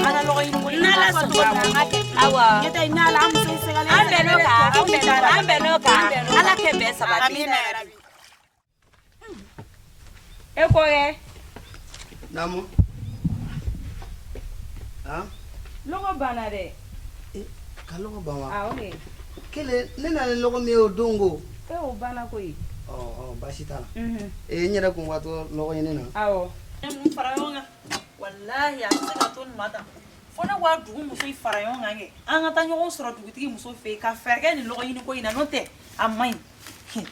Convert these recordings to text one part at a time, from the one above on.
An ka lɔgɔ ɲini ko in na. N'Ala sɔnna ma. Awɔ. N'o tɛ n'Ala an muso sɛgɛnnen. An bɛnn'o kan. An bɛnn'o kan. Ala kɛ bɛn sabati. Amina yarabi. E ko ye. Naamu. Han? Lɔgɔ banna dɛ. Ka lɔgɔ ban wa? Awɔ kɛ. Kelen ne nana ni lɔgɔ min ye o don ko. E o banna koyi. Ɔ ɔ baasi t'a la. Unhun. Ee n yɛrɛ kun watɔ lɔgɔ ɲini na. Awɔ. Ne mun fara ɲɔgɔn kan walahi a tɛ se ka to nin ma tan fo ne ka dugu muso in fara ɲɔgɔn kan kɛ an ka taa ɲɔgɔn sɔrɔ dugutigi muso fɛ yen ka fɛɛrɛ kɛ nin lɔgɔ ɲini ko in na n'o tɛ a man ɲi.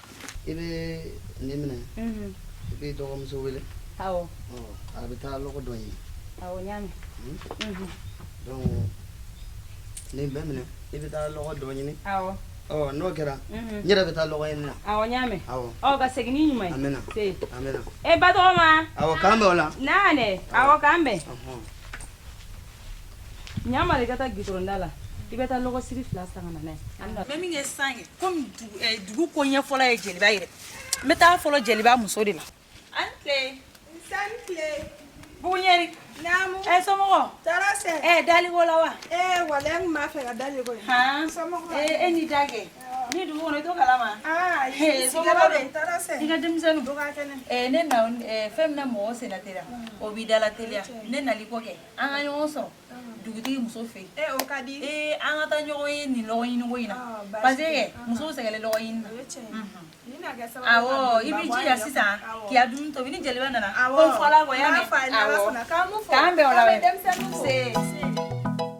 I bɛ nin minɛ. Unhun. I bɛ dɔgɔmuso wele. Awɔ. Ɔ a bɛ taa lɔgɔ dɔ ɲini. Awɔ n y'a mɛn. Unhun. Donc nin bɛɛ minɛ i bɛ taa lɔgɔ dɔ ɲini. Awɔ. Ɔ n'o kɛra Unhun. n yɛrɛ bɛ taa lɔgɔ ɲini na. Awɔ n y'a mɛn. Awɔ. Ɔ ka segin ni ɲuman ye. Amina. Se. Amina. E Batɔgɔma. Awɔ k'an bɛn o la. Naa dɛ. Awɔ k'an bɛn. Ɔhɔn. Ɲa ma i ka taa gitɔrɔnda la. I bɛ taa lɔgɔ siri fila san ka na n'a ye. An n bɛ min kɛ sisan kɛ komi dugu ko ɲɛfɔla ye jeliba yɛrɛ n bɛ taa fɔlɔ jeliba muso de la. An tile. Sani tile. Buguɲɛri. Naamu. Ɛ somɔgɔw. Tɔɔrɔ tɛ. Ɛ daliko la wa. Ee walayi n tun b'a fɛ ka da le koyi. Han. Somɔgɔw. E ni da kɛ. Ni dugu kɔnɔ i t'o kalama. Aa Ee, sigiyɔrɔ somɔgɔw bɛ yen, tɔɔrɔ tɛ. I ka denmisɛnninw. U ka kɛnɛ. Ɛ ne na fɛn min na mɔgɔ senna teliya o b'i dala teliya ne nali kɔ kɛ an ka ɲɔgɔn sɔrɔ dugutigi muso fɛ yen. Ee o ka di. Ee an ka taa ɲɔgɔn ye nin lɔgɔ ɲini ko in na Ɔ, baasi parce que tɛ. kɛ musow sɛgɛnlen lɔgɔ ɲini na. O ye tiɲɛ ye. Nin na kɛ sababu ye Awɔ ka i b'i duguba bɔ jija an yɛrɛ sisan kun. Awɔ. k'i ka dumuni tobi ni jeliba nana Awɔ. ko n fɔla kɔ y'a N b'a mɛn. fɔ a ye n'Ala sɔnna. K'an b'u fo. K'an bɛn o la K'an bɛ wɛ. denmisɛnninw fo. Se.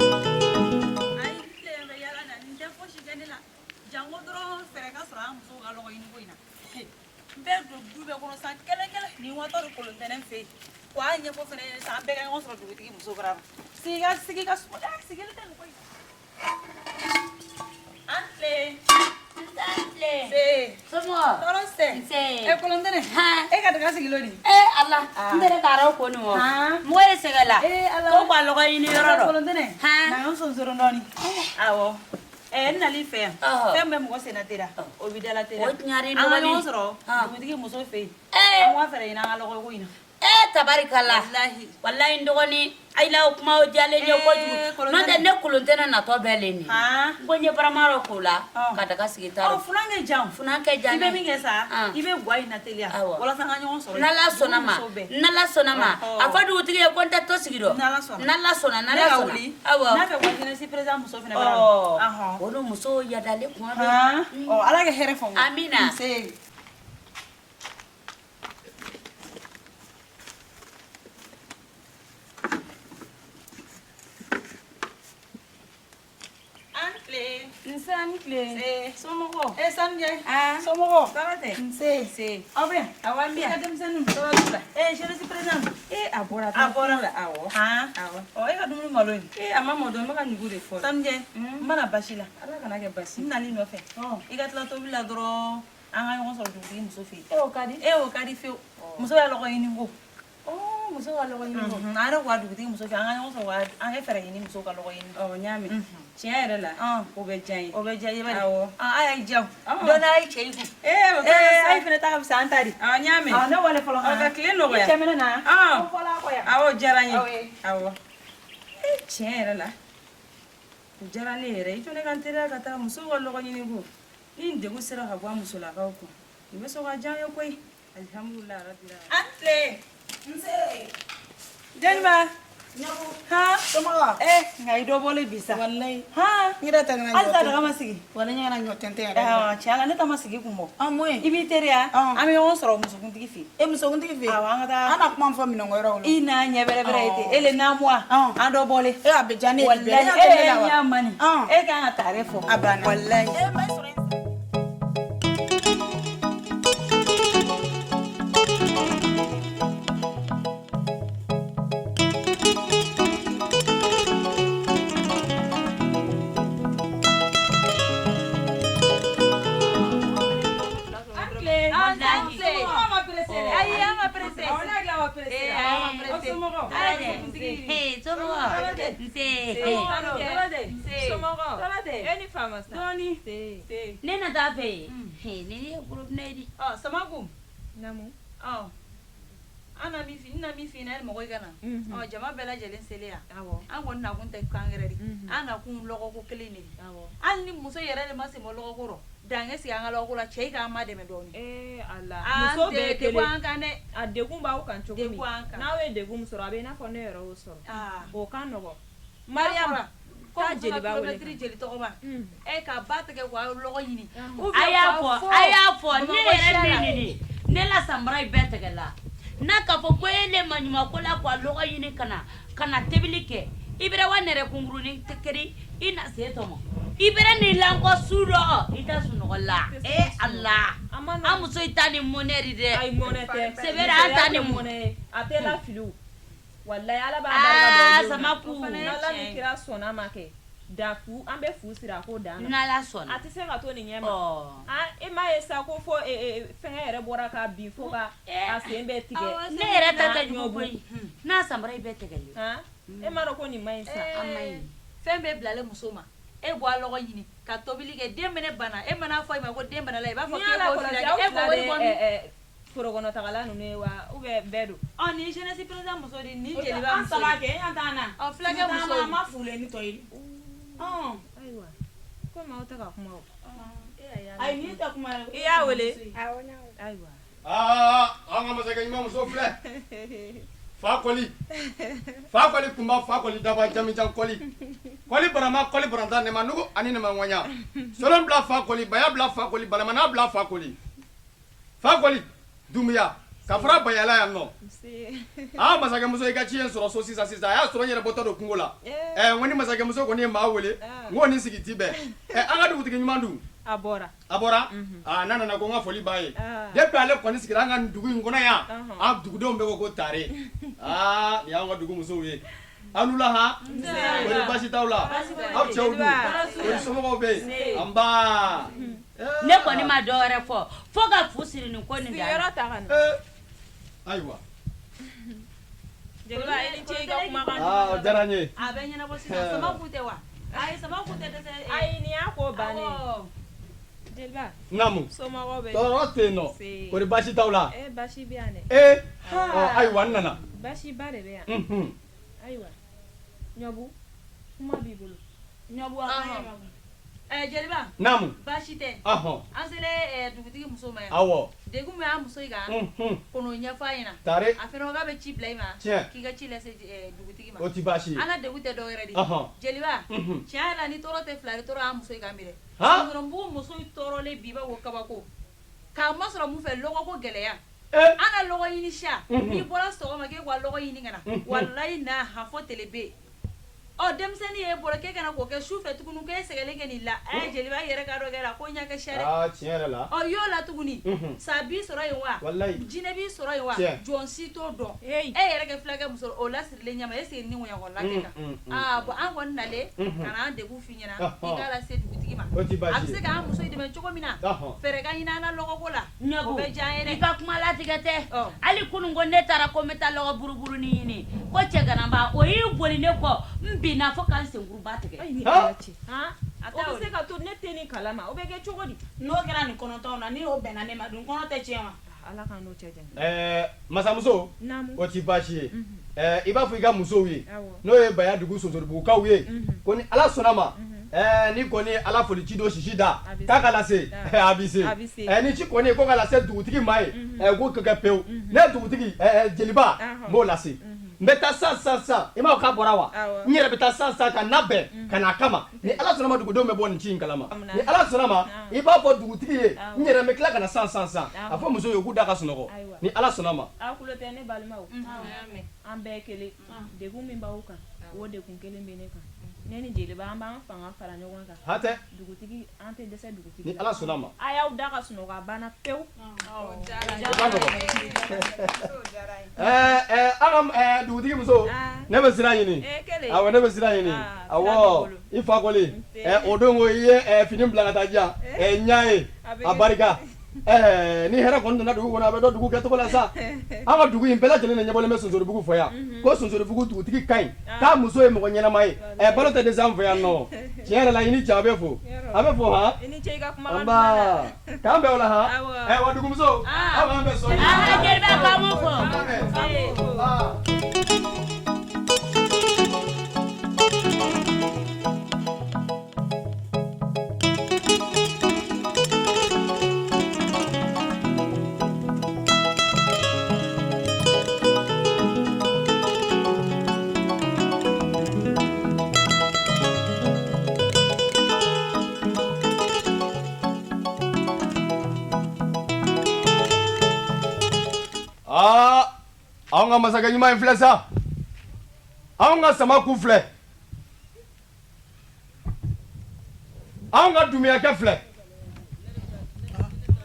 Ayi n tilen bɛ yala na nin tɛ fosi kɛ ne la janko dɔrɔn fɛɛrɛ ka sɔrɔ an musow ka lɔgɔ ɲini ko in na n bɛ don du bɛɛ kɔnɔ san kelen kelen nin watɔ de kolontɛnɛn fɛ yen wa a ɲɛfɔ fɛnɛ ɲɛna sisan an bɛɛ ka ɲɔgɔn sɔrɔ dugutigi muso bara la sigi ka sigi ka suma aa sigili tɛ nin ko in an tilen se Somɔgɔw. tɔɔrɔ tɛ Nse. e kolontɛnɛn Han. e ka daga sigilen nin Ee Ala. N tɛrɛ k'a rɔ ko nin wɔ. Han. Mɔgɔ ye sɛgɛn la. Ee Ala. Ko ka lɔgɔ ɲini yɔrɔ dɔ. Kolontɛnɛn Han. na n sonsoro dɔɔni awɔ ɛ n nali fɛ yan Ɔhɔ. fɛn bɛ mɔgɔ senna teliya o b'i dala teliya O tiɲɛ de an ka dɔgɔnin. ɲɔgɔn sɔrɔ Han. dugutigi muso fɛ yen Ee. an ka fɛɛrɛ ɲini an ka lɔgɔ ko in na Ee tabarikala. Walahi. Walahi n dɔgɔnin ayi la o kuma o diyalen n ye Ee, kojugu. Kolontɛnɛ. N'o tɛ ne kolontɛnɛ natɔ bɛɛ le nin. Han. N ko n ye barama dɔ k'o la Ɔ. ka daga sigi ta ɔ rɔ. funan kɛ jan Funan kɛ jan i bɛ min kɛ sa Han. i bɛ guwa in na teliya Awɔ. walasa an ka ɲɔgɔn sɔrɔ N'Ala sɔnna ma Musow bɛɛ. n'Ala sɔnna ma Ɔhɔ. a fɔ dugutigi ye ko n tɛ to sigi dɔ. N'Ala sɔnna. N'Ala sɔnna ne n'Ala ka sɔnna. wuli Awɔ. n'a fɛ wa jeunesse président muso fɛnɛ bara Ɔ. la O ni musow yadalen kuma bɛɛ. han ɔ ala ka hɛrɛ fɔ n ye. Amina. Nse. An tile. Nse a ni tile. Se. Somɔgɔw. E Sanjɛ. Ah. Somɔgɔw. Tɔɔrɔ tɛ. Nse. Se. Aw bɛ yan? Awɔ an bɛ I ka yan. denmisɛnninw. Tɔɔrɔ t'u la. E jeunesse président. Ee a bɔra. A bɔra. Awɔ. Han. Awɔ. Ɔ e ka dumuni malo in. Ee a ma mɔ dɔn n bɛ ka ɲugu de fɔ. Sanjɛ, n mana basi la. Ala kana kɛ basi. N nali nɔfɛ. Ɔ. I ka tila tobili la dɔrɔn an ka ɲɔgɔn sɔrɔ dugutigi muso fɛ yen. Ee o ka di. E o ka di fewu. Muso y'a lɔgɔ ɲini ko. Ɔ muso ka lɔgɔ ɲini ko. An yɛrɛ ko a dugutigi muso fɛ an ka ɲɔgɔn sɔrɔ an ka fɛɛrɛ ɲini musow ka lɔgɔ ɲini. Ɔ n y'a mɛn. Tiɲɛ yɛrɛ la. Ɔn. O bɛ diya n ye. O bɛ diya i ye bari. Awɔ. A y'a diya o. Ɔn. Dɔ n'a ye cɛ i kun. Ee o Ee ka ayi fisa. fɛnɛ ta ka fisa an ta di. Awɔ n y'a mɛn. Awɔ ne wale fɔlɔ. Ɔ ka tile nɔgɔya. I cɛ mɛnɛ na. Ɔn. Ko fɔlɔ a kɔ yan. Awɔ o diyara n Awɔ. ye. Awɔ. Ee tiɲɛ yɛrɛ la. O diyara ne yɛrɛ ye. I to ne ka n teriya ka taa musow ka lɔgɔ ɲini ko. Ni nin degun sera ka bɔ an musolakaw kun. Nin bɛ sɔn ka diya n ye koyi. Alihamudulilayi rabil alamin. An tile. Nse. Jeliba. Ɲagu. Han. Somɔgɔw. Ee nka i dɔ bɔlen bi sa. Walayi. Han. N yɛrɛ tɛ ka na ɲɔ Halisa daga ma sigi. Walayi n ɲɛ ka na ɲɔ tɛntɛn yɛrɛ de la. Aa tiɲɛ la ne ta ma sigi kun bɔ. Ɔ mun I ye? b'i teriya. Ɔn. An bɛ ɲɔgɔn sɔrɔ musokuntigi fɛ yen. E musokuntigi fɛ yen? Awɔ an ka taa. An na kuma fɔ minɛnko yɔrɔw la. I n'a ɲɛ bɛrɛ bɛrɛ ye ten. E le n'a moi. Ɔn. An dɔ bɔlen. E a bɛ diya ne ye bi bɛɛ. Walayi E e ɲɛ tɛ ne yɛrɛ la wa? ɲɛ man nin. Ɔn. E kan ka tare fɔ. A banna. Walayi. E ma sɔrɔ yen. An tile. Ayi an ma pressé. Awɔ ne hakili la aw pressé la. Ee, aw ma pressé. Aw somɔgɔw. Ala ɲɛ. Hey, somɔgɔw? Nse. Somɔgɔw? E ni faama sa. Dɔɔni. Ne na taa fɛ yen. Hey, ni ne ye robinet ye di. Ɔ Samaku. Naamu. Ɔ an na min fi n na min f'i ɲɛna mɔgɔ i ka na. Ɔ jama bɛɛ lajɛlen selen yan. An kɔni nakun tɛ kan wɛrɛ di. An nakun lɔgɔko kelen de ye. Hali ni muso yɛrɛ de ma sen bɔ lɔgɔko rɔ, dan kɛ sigi an ka lɔgɔko la, cɛ i k'an ma dɛmɛ dɔɔni. Ee Ala. An Muso tɛ bɛɛ degun kelen. an kan dɛ. A degun b'aw kan cogo min. Degun an kan. N'aw ye degun min sɔrɔ a bɛ i n'a fɔ ne yɛrɛ y'o sɔrɔ. Aa. O ka nɔgɔn. Mariam, ko taa muso ka jeliba wele kilomɛtiri jeli tɔgɔma. E ka ba tigɛ k'a lɔgɔ ɲini. A y'a fɔ, a y'a fɔ, ne yɛrɛ min nin ne la samara in bɛɛ tigɛ la. N'a k'a fɔ ko e le maɲuman ko la k'a lɔgɔ ɲini ka na ka na tobili kɛ, i bɛrɛ wa nɛrɛ kunkurunin keri i na se tɔmɔ. I bɛrɛ n'i lankɔ su dɔ, i tɛ sunɔgɔ la. E Ala, an muso i ta ni mɔnɛ di dɛ. Ayi mɔnɛ tɛ. Sɛbɛ an ta ni mɔnɛ ye. A tɛ lafili o. Walayi Ala b'a Aa, barika don o denw na. Samaku. N'Ala ni kira sɔnna ma kɛ. Da fu an bɛ fu siri a ko dan na. N'Ala sɔnna. A tɛ se ka to nin ɲɛ ma. Ɔ. Ah, e m'a ye sa ko fo fɛngɛ yɛrɛ bɔra ka bin fo ka a sen bɛɛ tigɛ. Ne yɛrɛ ta tɛ jugu koyi. N'a samara in bɛɛ tigɛlen. Han? E m'a dɔn ko nin ma ɲi sa. A ma ɲi. Fɛn bɛɛ bilalen muso ma. E bɔ a lɔgɔ ɲini ka tobili kɛ, den mɛnɛ bana, e mana fɔ i ma ko den bana la, i b'a fɔ N'i k'e y'a b'o lakɔlɔsi furakɛ. aw E fila b'o de wari bɔ min? forokɔnɔtagala ninnu ye wa ou bien bɛɛ don. Ɔ nin ye jeunesse président muso de ye, nin O tɛ jeliba an muso saba de kɛ, e ɲɛ t'an na. Ɔ fulakɛ muso An ma fulen ni tɔ ye. Ɔn. Ayiwa. Komi aw tɛ ka kuma o. Ayi n'i tɛ kuma I y'a wele? Awɔ, n y'a wele. Ayiwa. Aa an ka masakɛ ɲuman muso filɛ fakɔli fakɔli kunba fakɔli daba jamijan kɔli kɔli barama kɔli baranta nɛma nugu ani nɛma ŋɔɲa solon bila fakɔli baya bila fakɔli balamana bila fakɔli fakɔli dunbiya ka fara bayala yan nɔ aa masakɛmuso i ka ci ye n sɔrɔ so sisan sisan a y'a sɔrɔ n yɛrɛ bɔtɔ don kungo la ɛ n ko ni masakɛmuso kɔni ye maa wele n k'o ni sigi ti bɛn ɛ an ka dugutigi ɲuman dun A bɔra. A bɔra aa n'a nana ko n ka foli b'a ye Ah. depuis ale kɔni sigira an ka nin dugu in kɔnɔ yan Ɔhɔn. an dugudenw bɛɛ ko ko tare aa nin y'an ka dugu musow ye aw ni wula han kɔni baasi t'aw la aw cɛw dun kɔni somɔgɔw bɛ yen nba Ne kɔni ma dɔ wɛrɛ fɔ fo ka fu siri nin ko nin dan na. Sigiyɔrɔ ta ka na. Ayiwa. Jeliba i ni ce i ka kumakan Aa o diyara n ye. A bɛ ɲɛnabɔ sisan. Samaku tɛ wa? Ayi Samaku tɛ dɛsɛ. Ayi nin y'a ko bannen ye. Awɔ. Jeliba. Naamu. Somɔgɔw bɛ di? Tɔɔrɔ tɛ yen nɔ. Se. Kɔri baasi t'aw la? Eh baasi bɛ yan dɛ. Ee ɔ ayiwa n nana. Baasiba de bɛ yan. Unhun. Ayiwa. Ɲɔbu kuma b'i bolo. Ɲɔbu a ka ɲi ma. Ɛ jeliba. Naamu. Baasi tɛ. Ɔhɔn. An selen dugutigi muso ma yan. Awɔ. Degun min y'an muso in kan. Unhun. K'o ɲɛfɔ a ɲɛna. Tare. A fana ko k'a bɛ ci bila i ma. Tiɲɛ. K'i ka ci lase dugutigi ma. O ti baasi ye. An ka degun tɛ dɔwɛrɛ de ye. Ɔhɔn. Jeliba. Unhun. Tiɲɛ yɛrɛ la ni tɔɔrɔ tɛ fila ye tɔɔrɔ y'an muso in kan bi dɛ. Han? Sɔrɔmugu muso in tɔɔrɔlen bi i b'a fɔ ko kabako. K'a masɔrɔ mun fɛ lɔgɔko gɛlɛya. Ee. An ka lɔgɔ ɲini siya. Unhun. N'i bɔra sɔgɔma k'e ka lɔgɔ ɲini ka na. Unhun. Walayi na han fɔ tele bɛ yen. Ɔ denmisɛnnin y'e bolo k'e kana k'o kɛ su fɛ tuguni k'e sɛgɛlen kɛ nin la. Ɛ jeliba i yɛrɛ k'a dɔn kɛra ko ɲɛ kɛ siya dɛ. Aa tiɲɛ yɛrɛ la. Ɔ y'o la tuguni. Unhun. Sa b'i sɔrɔ yen wa? Walayi. Jinɛ b'i sɔrɔ yen wa? Tiɲɛ. Jɔn si t'o dɔn. Hey. E yɛrɛ kɛ fulakɛ muso o lasirilen ɲɛma e sigi ni ŋɔɲɛkɔrɔla kɛ kan. Aa bon an kɔni nalen ka na an degun f'i ɲɛna Ɔhɔn. i k'a lase dugutigi ma. O ti baasi A bɛ ye. se k'an muso in dɛmɛ cogo min na. Ɔhɔn. Fɛɛrɛ ka ɲini an na lɔgɔko la. Ɲɔbu O bɛ diya an ye dɛ. i ka kuma latigɛ tɛ. Ɔ. Hali kunun ko ne taara ko n bɛ taa lɔgɔ buruburuni ɲini ko cɛganaba o y'i boli ne kɔ n binna fo ka n senkuruba tigɛ. Ayi ni Han? Ala cɛ. Han? A O t'a bɛ o se ka to ne tɛ nin kalama o bɛ kɛ cogo di? N'o kɛra nin kɔnɔtɔnw na ni o bɛnna ne ma dun kɔnɔ tɛ tiɲɛ wa? Ala k'an n'o cɛ janya. Ɛɛ masamuso. Naamu. O ti baasi ye. Ɛɛ i b'a fɔ i ka musow ye. Awɔ. N'o ye Baya dugu sonsoribugukaw ye. Ko ni Ala sɔnna ma. Ɛɛ ni kɔni ye Ala foli ci dɔ sisi da. A bɛ se. K'a ka lase. Ah. A bɛ se. A bɛ se. Ɛɛ ni ci kɔni ye ko ka lase dugutigi ma ye. Ɛɛ k'o kɛ pewu. Ne dugutigi ɛɛ jeliba. Ahɔn. N b'o lase. N bɛ taa sisan sisan sisan i m'a fɔ k'a bɔra wa? Awɔ. N yɛrɛ bɛ taa sisan sisan ka labɛn ka n'a kama. Ni Ala sɔnna ma dugudenw bɛ bɔ nin ci in kalama. Ni Ala sɔnna ma i b'a fɔ dugutigi ye n yɛrɛ bɛ tila ka na sisan sisan sisan. A fɔ musow ye k'u da ka sunɔgɔ. Ayiwa. Ni Ala sɔnna ma. Aw kulo tɛ ne balimaw. An bɛɛ kelen. Degun min b'aw kan o degun kelen bɛ ne kan. Ne ni jeliba an b'an fanga fara ɲɔgɔn kan. Hatɛ. Dugutigi an tɛ dɛsɛ dugutigi Ni la. Ala sɔnna ma. A y'aw da ka sunɔgɔ a banna pewu. O ka nɔgɔn. Ɛɛ ɛɛ an ka ɛɛ dugutigi muso. Ah. Ne bɛ sira ɲini. Eh, kelen. Awɔ ne bɛ sira ɲini. Ah, sira Awɔ b'i bolo. i fa kɔli. Nse. Ɛɛ o don ko i ye fini bila ka taa di yan. Ɛɛ n y'a ye. A bɛ A kɛ barika. Ɛɛ ni hɛrɛ kɔni donna dugu kɔnɔ, a bɛ dɔn dugu kɛcogo la sa. An ka dugu in bɛɛ lajɛlen de ɲɛbɔlen bɛ Sonsoribugu fɛ yan, ko Sonsoribugu dugutigi ka ɲi, k'a muso ye mɔgɔ ɲɛnama ye. Ɛ, balo tɛ dɛsɛ an fɛ yan nɔ. Tiɲɛ yɛrɛ la, i ni ce, a bɛ fo, a bɛ fo han. I ni ce i ka kumakan Nba duman na. K'an bɛn o la han. Awɔ. Ɛ wa, dugumuso, aw k'an bɛn sɔɔni. Aa, jeliba, k'an b'u fo. Nba. Aa, anw ka masakɛ ɲuman in filɛ sa, anw ka sama ku filɛ, anw ka dumuyakɛ filɛ,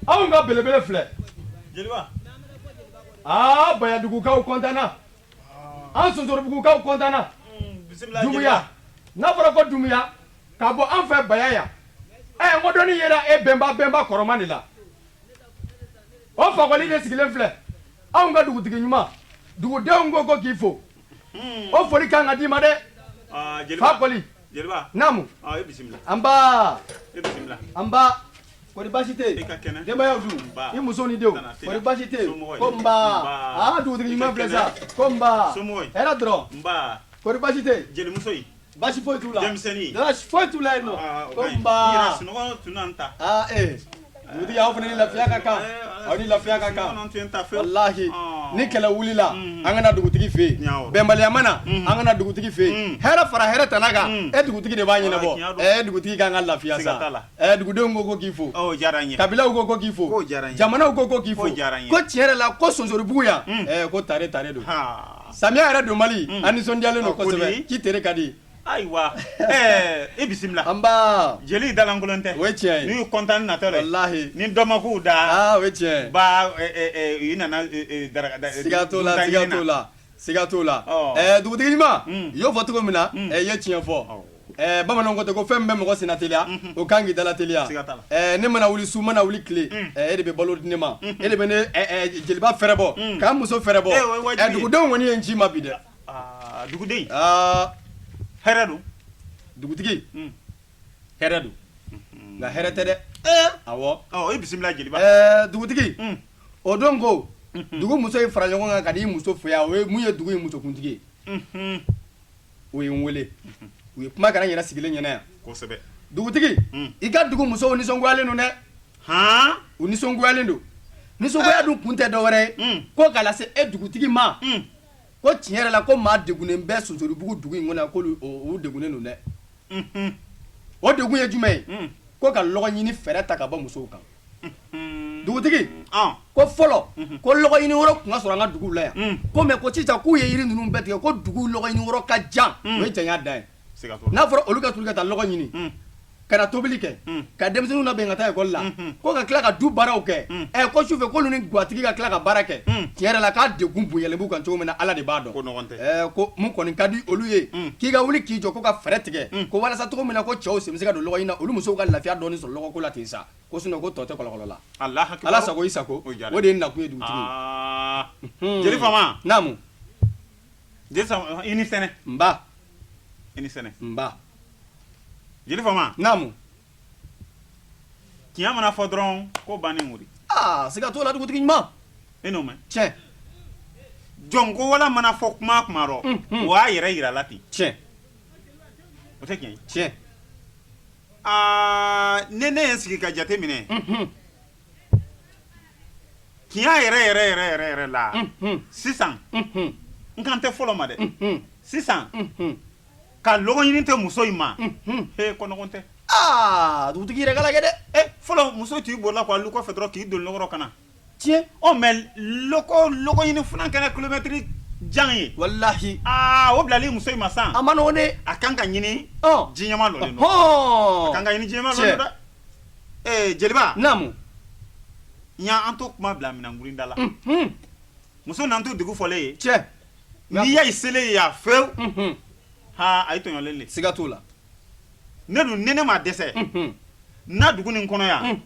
anw ka belebele filɛ. Jeliba. Aa, bayadugukaw kɔntanna, an Sonsoribugukaw kɔntanna. Bisimila. Dumuya, n'a fɔra ko dumuya ka bɔ an fɛ baya yan, ɛ, n ko dɔnni yera e bɛnba kɔrɔman de la. O fakɔli de sigilen filɛ, anw ka dugutigi ɲuman. Dugudenw ko ko k'i fo, o foli kan ka d'i ma dɛ. Ah, jeliba. Fakɔli. Jeliba. Naamu. Ah, e bisimila. Anba. E bisimila. Anba, kɔri baasi tɛ I ka kɛnɛ? Denbayaw dun? Nba. I muso ni denw? Tana tɛ la. Kɔri baasi tɛ? Somɔgɔw ye? Ko nba. Nba. Aa, dugutigi I ka ɲuman filɛ kɛnɛ? sa, ko nba. Somɔgɔw ye? Hɛrɛ dɔrɔn. Nba. Kɔri baasi tɛ? Jelimuso ye? Baasi foyi t'u la. Denmisɛnnin? Baasi foyi t'u la yen nɔ. Ah, o Ko ka ɲi. nba. I yɛrɛ sunɔgɔ tun n'an ta. Aa, ee, dugutigi, aw fana ni lafiya ka kan, aw ni lafiya ka kan. Sunɔgɔ tun ye n ta fewu. Walahi, ni kɛlɛ wulila, Mm. an ka na dugutigi fɛ yen. Ɲa o. Bɛnbaliya mana, an ka na dugutigi fɛ yen. Hɛrɛ fara hɛrɛ tana kan, e dugutigi de b'a tiɲɛ ɲɛnabɔ. don. Ɛ, dugutigi kan ka lafiya Siga t'a sa. la. Ɛ, dugudenw ko ko k'i fo. Ɔ, o diyara n ye. Kabilaw ko ko k'i fo. K'o diyara n ye. Jamanaw ko ko k'i fo. K'o diyara n ye. Ko tiɲɛ yɛrɛ la, ko Sonsoribugu yan, ɛ, ko tare tare don. Ha. Samiya yɛrɛ don mali, an nisɔndiyalen don Ɔ, ko di? kosɛbɛ, k'i tere ka di. Ayiwa, ɛɛ, i bisimila. Anba. Jeli dalankolon tɛ. O ye tiɲɛ ye. N'u ye kɔntan natɔ la. Walahi. Ni dɔ ma k'u da. Aa, o ye tiɲɛ ye. Ba, ɛ ɛ ɛ, u nana ɛ ɛ daraka da. Siga t'o la, dunta siga ɲini na. t'o la, siga t'o la. Ɔ. Ɛɛ, dugutigi ɲuman, i y'o fɔ cogo min na, ɛ, i ye tiɲɛ fɔ. Ɛɛ, bamananw ko ten ko fɛn min bɛ mɔgɔ senna teliya, o kan k'i dala teliya. Siga t'a la. Ɛɛ, ne mana wuli su, mana wuli tile, ɛɛ, e de bɛ balo di ne ma, e de bɛ ne ɛ ɛ jeliba fɛrɛ bɔ, k'an muso fɛrɛ bɔ. Eh, o ye wajibi Ɛ, ye. dugudenw kɔni ye n ci ma bi dɛ. Aa, duguden. Aa. Hɛrɛ don. Dugutigi, hɛrɛ don, nka hɛrɛ tɛ dɛ. Awɔ. Ɔ, i bisimila jeliba. Ɛɛ, dugutigi, o don ko dugu muso ye fara ɲɔgɔn kan ka n'i muso fo yan, o ye mun ye, dugu in musokuntigi ye. O ye n wele, u ye kuma kɛra n yɛrɛ sigilen ɲɛna yan. Kosɛbɛ. Dugutigi, i ka dugu musow nisɔngoyalen don dɛ. Han. U nisɔngoyalen don. Nisɔngoya dun kun tɛ dɔwɛrɛ ye ko k'a lase e dugutigi ma, ko tiɲɛ yɛrɛ la, ko maa degunnen bɛ Sonsoribugu dugu in kɔnɔ yan, k'olu u degunnen don dɛ. O degun ye jumɛn ye? Ko ka lɔgɔ ɲini fɛɛrɛ ta ka bɔ musow kan. Dugutigi ko fɔlɔ, ko lɔgɔ ɲini yɔrɔ tun ka sɔrɔ an ka duguw la yan, ko mɛ ko sisan k'u ye yiri ninnu bɛɛ tigɛ, ko dugu lɔgɔ ɲini yɔrɔ ka jan, o ye janya dan ye. Siga t'o la. N'a fɔra olu ka tuli ka taa lɔgɔ ɲini ka na tobili kɛ, ka denmisɛnninw labɛn ka taa ekɔli la, ko ka tila ka du baaraw kɛ, ɛ, ko sufɛ k'olu ni gatigi ka tila ka baara kɛ, tiɲɛ yɛrɛ la, k'a degun bonyalen b'u kan cogo min na, Ala de b'a dɔn. Ko nɔgɔn tɛ. Ɛ, ko mun kɔni ka di olu ye, k'i ka wuli k'i jɔ ko ka fɛɛrɛ tigɛ, ko walasa cogo min na ko cɛw sen bɛ se ka don lɔgɔ ɲini na, olu musow ka lafiya dɔɔni sɔrɔ lɔgɔko la ten sa, ko sinon ko tɔ tɛ kɔlɔkɔlɔ la. Alahu akibaru. Ala sago i sago. O diyara n O de ye nakun ye, dugutigi. Aa. Jeli fama. Naamu. Jeli fama, i ni sɛnɛ. Nba. I ni sɛnɛ. Nba. Jeli fama. Naamu. Tiɲɛ mana fɔ dɔrɔn, ko bannen o de. Aa, siga t'o la, dugutigi ɲuman. E n'o mɛn. Tiɲɛ. Jɔnko wala mana fɔ kuma kuma rɔ, o y'a yɛrɛ yira la ten. Tiɲɛ. O tɛ tiɲɛ ye? Tiɲɛ. Aa, ne ye n sigi ka jate minɛ. Tiɲɛ yɛrɛ yɛrɛ yɛrɛ yɛrɛ yɛrɛ la. Sisan. N kan tɛ fɔlɔ ma dɛ. Sisan. Ka lɔgɔ ɲini tɛ muso in ma. He, ko nɔgɔn tɛ. Aa, dugutigi yɛrɛ k'a lajɛ dɛ. E, fɔlɔ muso tun bolila ko a lu kɔfɛ dɔrɔn k'i don lɔgɔ rɔ ka na. Tiɲɛ. Ɔ, mɛ lɔgɔ ɲini fana kɛra kilomɛtiri jan ye. Walahi. Aa, o bilali muso in ma san. A ma nɔgɔn dɛ. A kan ka ɲini. Ɔ. Ji ɲɛma lɔlen don. Ɔhɔn. A kan ka ɲini ji ɲɛma lɔlen don dɛ. Ee, jeliba. Naamu. N y'an to kuma bila minɛnkurin da la. Muso n'an to dugu fɔlen ye. Tiɲɛ. N'i y'a ye selen ye yan fewu. Ha, a ye tɔɲɔlen le. Siga t'o la. Ne dun, ni ne ma dɛsɛ. Na dugu nin kɔnɔ yan.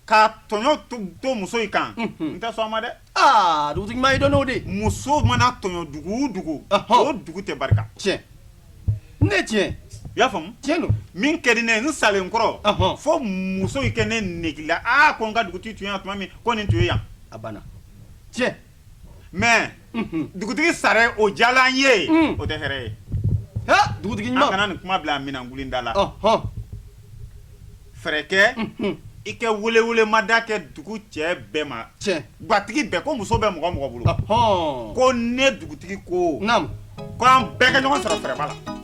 Ka tɔɲɔ to muso in kan, n tɛ sɔn a ma dɛ. Aa, dugutigi ɲuman, i dɔn n'o de. Muso mana tɔɲɔ dugu o dugu, o dugu tɛ barika. Tiɲɛ ne tiɲɛ. I y'a faamu? Tiɲɛ don. Min ka di ne ye, n salen kɔrɔ, fo muso in kɛ ne negila, aa, ko n ka dugutigi tun yan tuma min, ko nin tun ye yan. A banna, tiɲɛ. Mais dugutigi sara, o diyala an ye, o tɛ hɛrɛ ye. Dugutigi ɲuman, an kana nin kuma bila minɛnkuli da la. Fɛɛrɛ kɛ i kɛ welewelemada kɛ dugu cɛ bɛɛ ma, tiɲɛ, gatigi bɛɛ, ko muso bɛ mɔgɔ mɔgɔ bolo, ko ne dugutigi ko ko an bɛɛ ka ɲɔgɔn sɔrɔ fɛrɛba la.